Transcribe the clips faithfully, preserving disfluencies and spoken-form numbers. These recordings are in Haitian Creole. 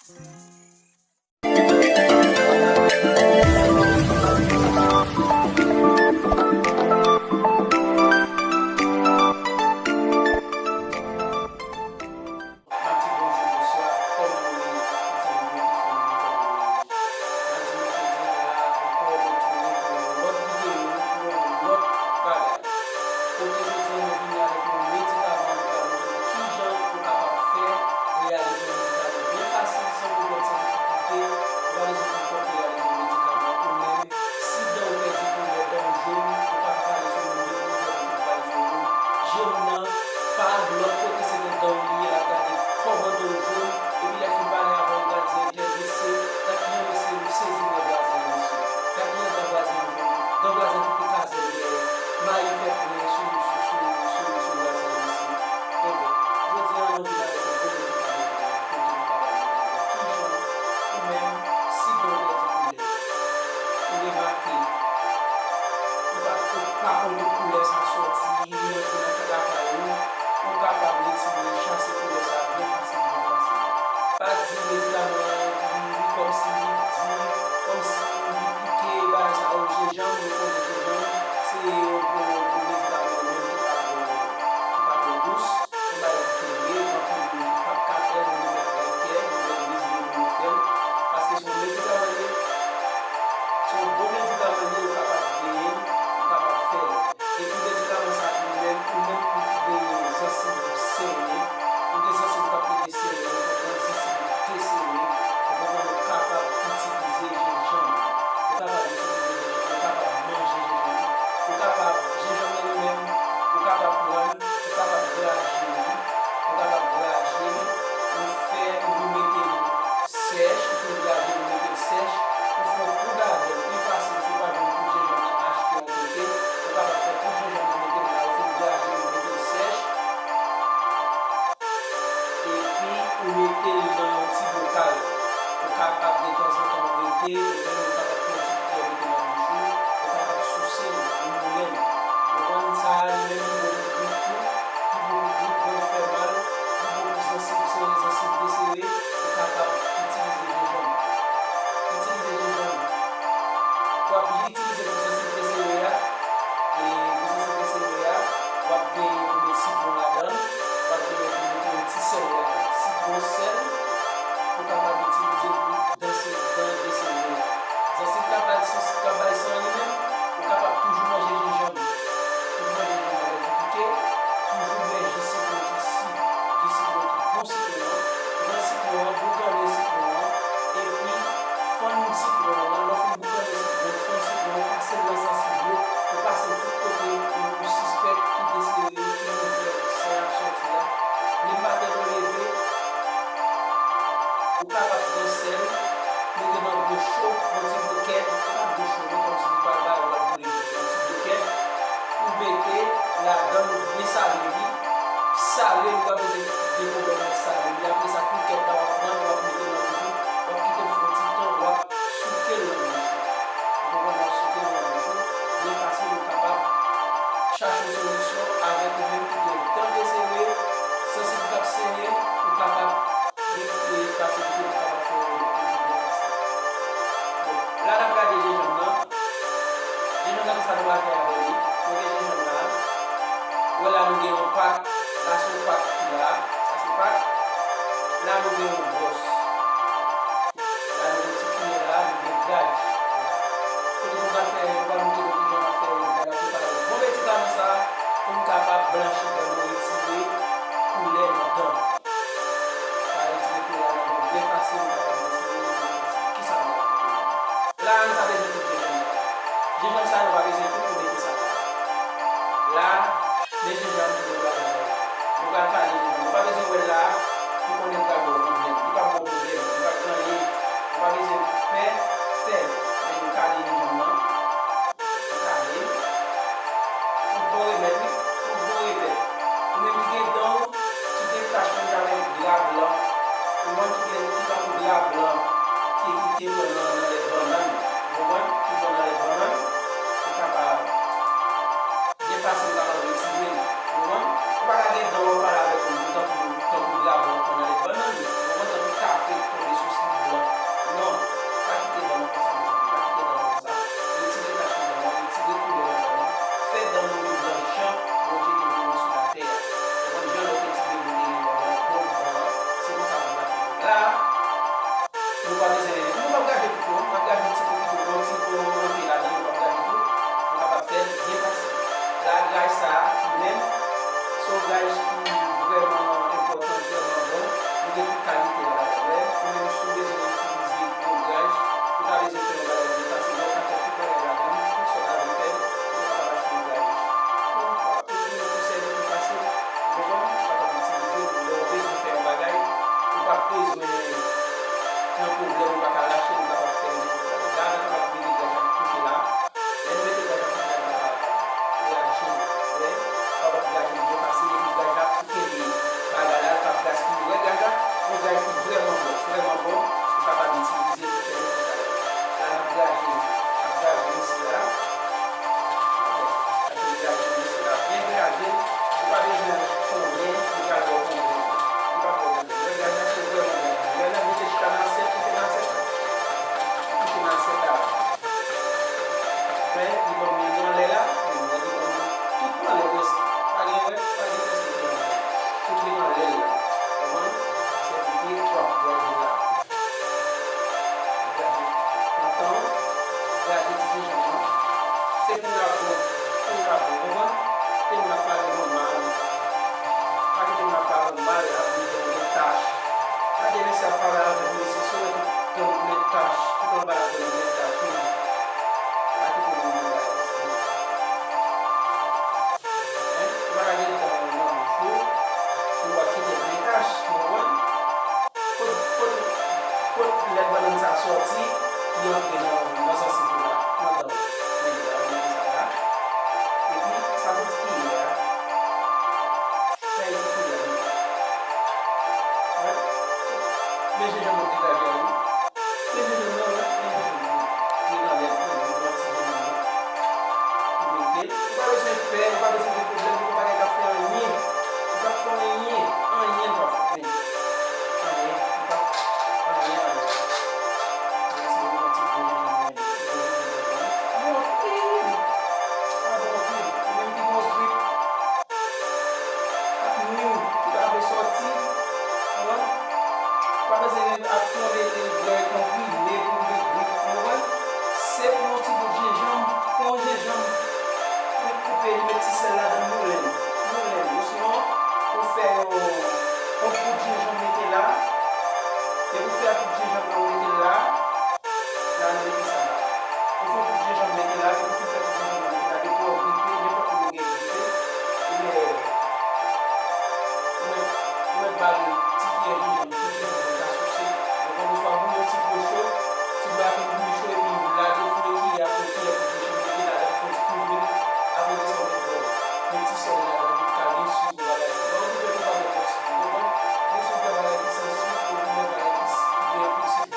M ap di bonjou, bonswa, kòman nou ye? Ki di nou byen, ki fanmi nou, kòman nou ye? M ap di nou jodi a la ankò, mwen tounen pou yon lòt videyo, pou yon lòt bagay. Kote jodi a nou vini avèk yon medikaman, nou pral montre nou kijan ou kapab fè reyalize yon medikaman byen fasil, san pwoblèm, san difikilte. Ou pa bezwen konn kòb pou reyalize yon medikaman, ou menm, si dan w pèdi koulè, dan w jòn, ou pa ka pale sou moun, depi ou jòn, ou pale sou moun, je moun nan pa lòt kote, se nan dan w li ye, l ap gade kòman dan w jòn, epi lè l fin pale avè w, li pral di enterese, gad kijan mesye nou sezi nan vwazen an, mesye. Gad kijan dan vwazen an jòn, dan vwazen an ki te kazèl dèyè, mayi fè pwen sou, sou, sou, sou, sou vwazen an, mesye. Ebyen, jodi a, nou vin avèk yon gwo medikaman pou nou, kote nou kapab montre nou kijan ou menm, si dan w pèdi koulè, ou remake, ou pa, ou pa konn kot koulè sa sòti, li rantre nan lakay ou, ou kapab retire, chase koulè sa byen fasil, byen fasil. Pa di medikaman an, li, li kòmsi li di, kòmsi li pike, bagay sa yo, jenjanm, nou konnen jenjanm, se yon, yon, yon medikaman nou menm ki pa twò, ki pa twò dous. Se yon bagay ki te ye, gen anpil moun ki p ap ka fè l, men nou mèt pran kè, nou mèt reziye nou nan fè l, paske se yon medikaman li ye, se yon bon medikaman li ye, ou kapab genyen l, ou kapab fè l. Epi medikaman sa tou li menm, ou menm tou ki genyen zansiv ou senyen, ou gen zansiv k ap pete senyen, ou konprann, zansiv ou desere, ou konprann, ou kapab itilize jenjanm. Ou kapab itilize jenjanm, ou kapab manje jenjanm, ou kapab, jenjanm nan li menm, ou kapab pran l, ou kapab graje li, ou kapab graje li, ou fè, ou vin mete l sèch, ou fin graje l, ou mete l sèch, ou fè yon poud avè l, pi fasil, si w pa jwenn poud jenjanm nan achte yon kote, ou kapab fè poud jenjanm nan, mete l la, ou fin graje l, ou mete l sèch, epi ou mete l nan yon ti bokal. Ou kapab detanzantan ou mete, ou menm ou kapab pran yon ti kiyè mete nan bouch ou, ou kapab souse l, ou moulen l. Ou konprann sa a, li menm li bon pou grip tou, li bon pou grip, gòj fè mal, li bon pou zansiv sere, zansiv desere, ou kapab itilize jenjanm. Itilize jenjanm. W ap itilize pou zansiv desere a, e pou zansiv desere a, w ap genyen pou met sitwon ladan l, w ap genyen pou mete yon ti sèl ladan l. Sitwon, sèl, ou kapab itilize pou dan se-, dan desere a. Zansiv k ap bay, zansiv k ap bay san an li menm, ou kapab toujou manje jenjanm. Toujou manje jenjanm avèk di pike, toujou bwè ji sitwon ki si, ji sitwon ki bon sitwon an, pran sitwon an, boukannen sitwon an, epi fann sitwon an, lè w fin boukannen sitwon, fann sitwon an, pase l nan zansiv yo, ou pase l tout kote ou sispèk ki desere, ki ouvè, san y ap sòti a. Menm maten lè w leve, ou kapab pran sèl, mete nan dlo cho, yon ti dlo kèd, se pa dlo cho non, kòmsi li pral ba ou, l ap boule, yon ti dlo kèd, ou mete ladan l, ou byen sale li, sale li, ou pa bezwen gen pwoblèm ak sale li, apre sa tou kèd la w ap pran l, w ap mete l nan bouch ou, w ap kite l fè yon ti tan, w ap souke l nan bouch ou. Ou konprann, w ap souke l nan bouch ou, byen fasil, ou kapab chache yon solisyon avèk ou menm ki gen dan desere, sansiv k ap senyen, ou kapab gen, e, fasilite pou kapab fè yon repo byen fasil. Bon, la n ap gade jenjanm nan. Jenjanm nan, kisa nou pral fè avè li? Kote jenjanm la? Ou wè la nou gen yon pak. La se yon pak ki la. Sa se pak. La nou gen yon bwòs. La nou gen ti kiyè la, nou gen graj la. Kote nou pral fè, nou pral montre nou kijan n ap fè, nou pral prepare bon medikaman sa a pou n kapab blanchi dan nou, retire koulè nan dan nou. Sa retire koulè a nan dan w byen fasil, ou kapab retire li byen fasil. Kisa nou pral fè kounye a? La a, nou pa bezwen tout jenjanm sa yo. Jenjanm sa yo, nou pa bezwen tout pou mete sa la. La a, men jenjanm nou pral ba w. Nou pral kale jenjanm. Ou pa bezwen wè l la a pou konnen l pral ba w pwoblèm. Li p ap ba w pwoblèm. Li p ap gen anyen. Ou pa bezwen pè fè l. Men nou kale jenjanm nan. Ou kale. Fout bon remèd, wi. Fout bon remèd. Ou menm ki gen dan w, ki gen tach menm jan avèk dra blan. Ou konprann, ki gen, ki tankou dra blan, ki, ki te pran nan, nan lèt bannann. Ou konprann? Ki pran nan lèt bannann. Ou kapab, byen fasil, ou kapab retire l. Ou konprann? Ou pa ka gen dan w ap pale avèk moun, tankou, tankou dra blan pran nan lèt bannann. Ou konprann? Tankou kafe tonbe sou bezwen nan pwoblèm, ou pa ka lache, ou kapab fè nenpòt bagay. La, nou kapab mete graj ak kouche la. Lè nou mete graj ak kouche la, nou kapab graje. Wè, ou kapab graje byen fasil, epi graj la pou kenbe bagay la, l p ap gaspiye. Wè graj la, yon graj ki vrèman bon, vrèman bon, ou kapab itilize pou fè nenpòt bagay. La, n ap graje, n ap graje isi la. Byen graje, ou pa bezwen konnen li pral ba w pwoblèm. Li p ap ba w pwoblèm. Lè gaz la se vrèman bon. Lè l monte chita nan asyèt, kite nan asyèt la. Kite nan asyèt la. Fè li ban m li anlè la, li ban m tout anlè prèske. Pa gen rès, pa gen prèske ki anlè. Tout li anlè la. Konprann? Se kite w ap graje la. Graje. Nan tan w graje ti jenjanm nan, se pou l ap bon, pou l ap bon, konprann? Ke m ap pale w mal. Pa kite m ap pale w mal, ap di ke w gen tach. Gade mesye ap pale avè w, mesye, si w wè tout dan w gen tach, tout anba dan w gen tach, wi. Pa kite moun nan bay mesye. Hein? Ou pa ka gen dan w nan bouch ou, pou w ap kite l gen tach, ou konprann? Kot, kot, kot lèt bannann sa sòti, li antre nan, nan zansiv ou la, nan dan w. Men li la, ou mete sa la. Epi, sa sòti kiyè a. Sa e ti kiyè a. Wè? Men jenjanm nan degaje a, wi. Men jenjanm nan, wè, men jenjanm nan. Li nan lèt, li nan ti jenjanm nan. Ou mete. Ou pa bezwen pè, ou pa bezwen gen pwoblèm, ou pa gen ka fè anyen. Ou p ap fè anyen, anyen ou p ap fè. Anyen, ou p ap, anyen, anyen. Mwen se yon ti gwo jenjanm mwen, ti gwo jenjanm mwen. Sa bon anpil. Sa bon anpil. Ou menm ki gen grip, k ap nwi w, ki pa vle sòti. Konprann? Ou pa bezwen ap pran de, de, de konprime pou de grip. Ou konprann? Se pran yon ti bout jenjanm, pran yon jenjanm, ou koupe li, met ti sèl ladan l, moulen l, moulen l. Osinon, ou fè yon, yon poud jenjanm mete la. Depi w fè poud jenjanm nan, ou mete l la. La, nou mete sa la. Ou fè yon poud jenjanm mete la, depi w fin fè poud jenjanm nan mete la, depi w gripe, nenpòt moun gen gripe, ou mèt, ou mèt, ou mèt ba l ti kiyè jenjanm, poud jenjanm nan ka souse. Ou konprann, oswa bouyi yon ti dlo cho, ti dlo a fin bouyi cho, epi lave fon kiyè a, pran kiyè poud jenjanm mete ladan, fè yon ti kouvri l, apre de sa ou mèt bwè l. Met ti sèl ladan, ou ka gen sik ou bagay. Lè w gripe, ou pa bwè twòp sik, ou konprann? Gen sik, gen bagay ki san sik, ou gen bagay ki, ki gen anpil sik.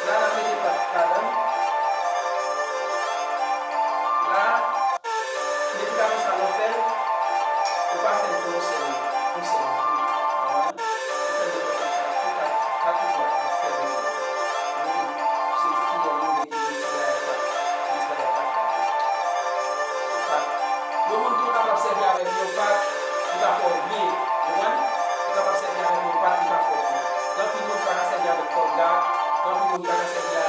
La, n ap mete pat ladan. La, medikaman sa, lè w fè l, ou pa fè l pou yon sèl, yon sèl jou. Konprann? Ou fè l nenpòt ki kat, ki kat, kat ou twa, ou fè l. Ou mete, se ti kiyè ou mete pou ti bagay pat, pou ti bagay pat la. Se pat. Yon moun tou kapab sèvi avèk yon pat, li pa fè w byen. Konprann? Ou kapab sèvi avèk yon pat, li pa fè w byen. Gen anpil moun ki pa ka sèvi avèk Colgate, gen anpil moun ki pa ka sèvi a,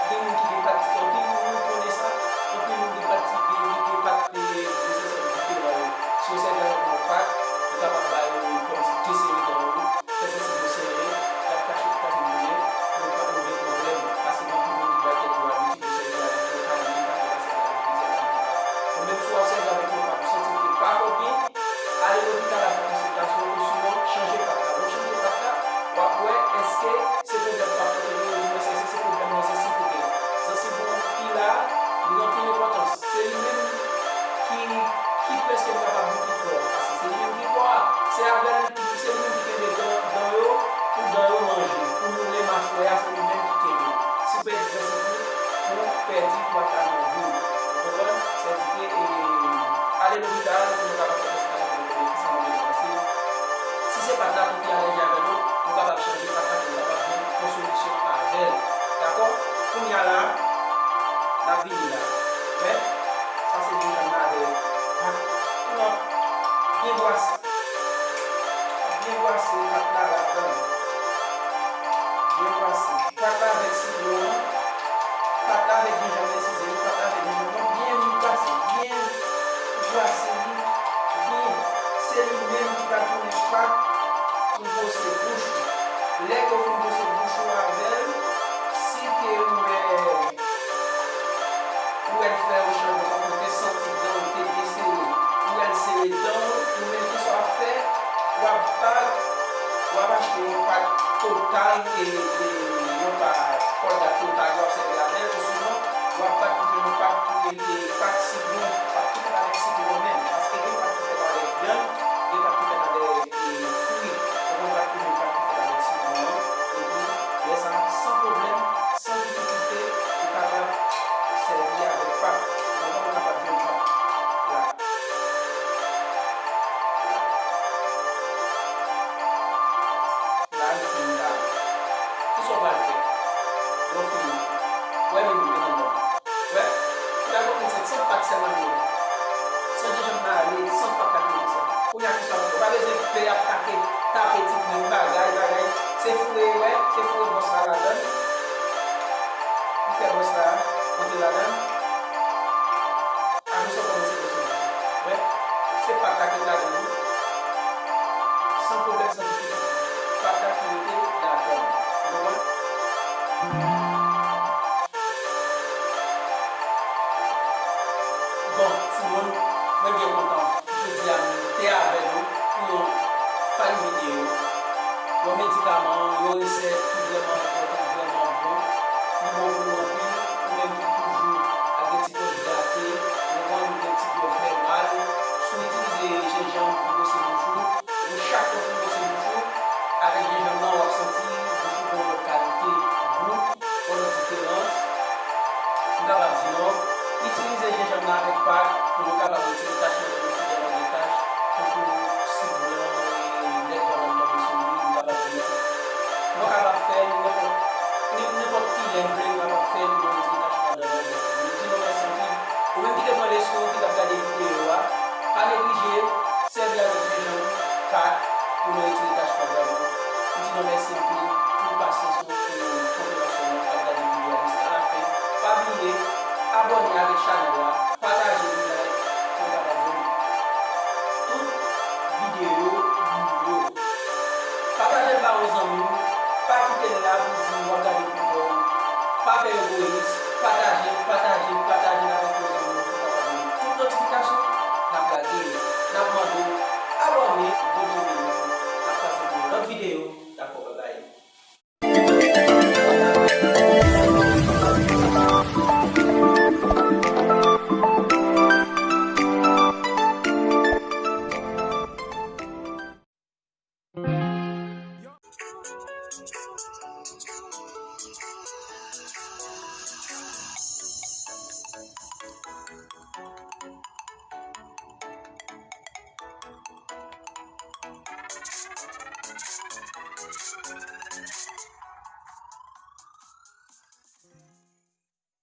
gen moun ki gen pat, gen anpil moun, nou konnen sa, anpil moun gen pat, gen, gen, gen pat, e, de sèl diferan yo. Si yo sèvi avèk yon pat, li kapab ba yo kòmsi desere dan yo, fè zansiv yo sere, y ap kache, kraze boulen, pou yo pa, yo gen pwoblèm, paske gen anpil moun ki bay tèt yo abitid pou sèvi avèk yon kalite pat, yo ka sèvi avèk plizyè kalite pat. Ou menm si w ap sèvi avèk yon pat, ou santi ke pa fè w byen, ale lopital al fè konsiltasyon, osinon chanje pat la. Lè w chanje pat la, w ap wè èske se pwoblèm pat ou te gen, oubyen èske se pwoblèm nan zansiv ou gen. Zansiv ou ki la, li gen anpil enpòtans. Se li menm ki, ki prèske m kapab di ki kò a, paske se li menm ki kò a. Se avè l, se li menm ki kenbe dan, dan yo, pou dan yo manje, pou moulen machwè a, se li menm ki kenbe. Si w pèdi zansiv ou, ou pèdi twa ka nan vi w. Ou konprann? Sèdike, e, ale lopital pou nou kapab fè konsiltasyon pou nou konnen kisa nou bezwen panse. Si se pat la tou ki alèji avè nou, nou kapab chanje pat la pou nou kapab jwenn yon solisyon avè l. Dakò? Kounye a la, n ap vini la. Wè? Sa se jenjanm la avè pat. Ou ap byen bwase. Byen bwase pat la ladan. Byen bwase. Pat la avèk sitwon an. Pat la avèk jenjanm, eskize m, pat la avèk jenjanm nan byen bwase, byen bwase li byen. Se li menm ki pral tounen pat pou bwose bouch ou. Lè ke w fin bwose bouch ou avè l, si ke ou wè Ou wè l fè yon chanjman, tankou w te santi dan w te desere, ou wè l sere dan w, ou menm kisa w ap fè, w ap bat W ap achte yon pak total, e, e, yon pa kòlgat total, w ap sèvi avè l, osnon w ap bat pou jwenn yon pak, e, e, pak sitwon, pak ki fèt avèk sitwon menm, paske gen pak ki fèt avèk vyann, gen pak ki fèt avèk, e, fwi. Ou konprann? Pak ki jwenn pak ki fèt avèk sitwon an, epi lè sa, san pwoblèm, san difikilte, ou kapab sèvi avèk pak. Ou konprann? Ou kapab jwenn pak la. La, li fini la. Kisa w pral fè? Lè w fini, wè, men nou demann bon. Wè, ou la konprann se san pak sèlman nou. San jenjanm nan ale, san pak la ki rete sèlman. Kounye a kisa w fè? Ou pa bezwen pè ap take, tape ti grenn bagay, bagay. Se foure, wè, se foure bwòs la ladann. Ou fè bwòs la antre ladann. Apre sa, w kòmanse bwòs la. Wè, se pat la ki t ladan l wi. San pwoblèm, san difikilte. Pat la ki rete ladan l. Ou konprann? Bon, timoun, mwen byen kontan jodi a m te avè nou pou yon fany videyo, yon medikaman, yon resèt ki vrèman enpòtan, vrèman bon, ki bon pou nou anpil, ou menm ki toujou ap gen ti gòj grate, ou konprann, ou gen ti gòj fè mal, si w itilize jenjanm pou bwose bouch ou, ou chak fwa w fin bwose bouch ou, avèk jenjanm nan, w ap santi bouch ou gen yon lòt kalite gou, yon lòt diferans. M kapab di non. Itilize jenjanm nan avèk pak pou nou kapab retire tach nan nou, si gen lòt de tach, tankou sik blan, e, lèt bannann tonbe sou li, nou kapab di non. Nou kapab fè l nenpòt, nen-, nenpòt ki lè n vle, nou kapab fè l pou nou retire tach nan dan nou. Nou di nou mèsi anpil. Ou menm ki te pran leson, ki t ap gade videyo a, pa neglije sèvi avèk jenjanm, pak, pou nou retire tach pandan nou. M di nou mèsi anpil pou pasyans nou, pou konpreyansyon nou k ap gade videyo a jiska lafen. Pa bliye abòne avèk chanèl la, pataje li, like, pou n kapab jwenn tout videyo nou yo. Pataje l ba yon zanmi w, pa kite l la pou di w ap gade pou kò w. Pa fè egoyis, pataje, pataje, pataje l avèk yon zanmi w pou kapab jwenn tout notifikasyon n ap lage yo. N ap mande w abòne, Bondye beni w, n ap pase pou yon lòt videyo, dakò, babay.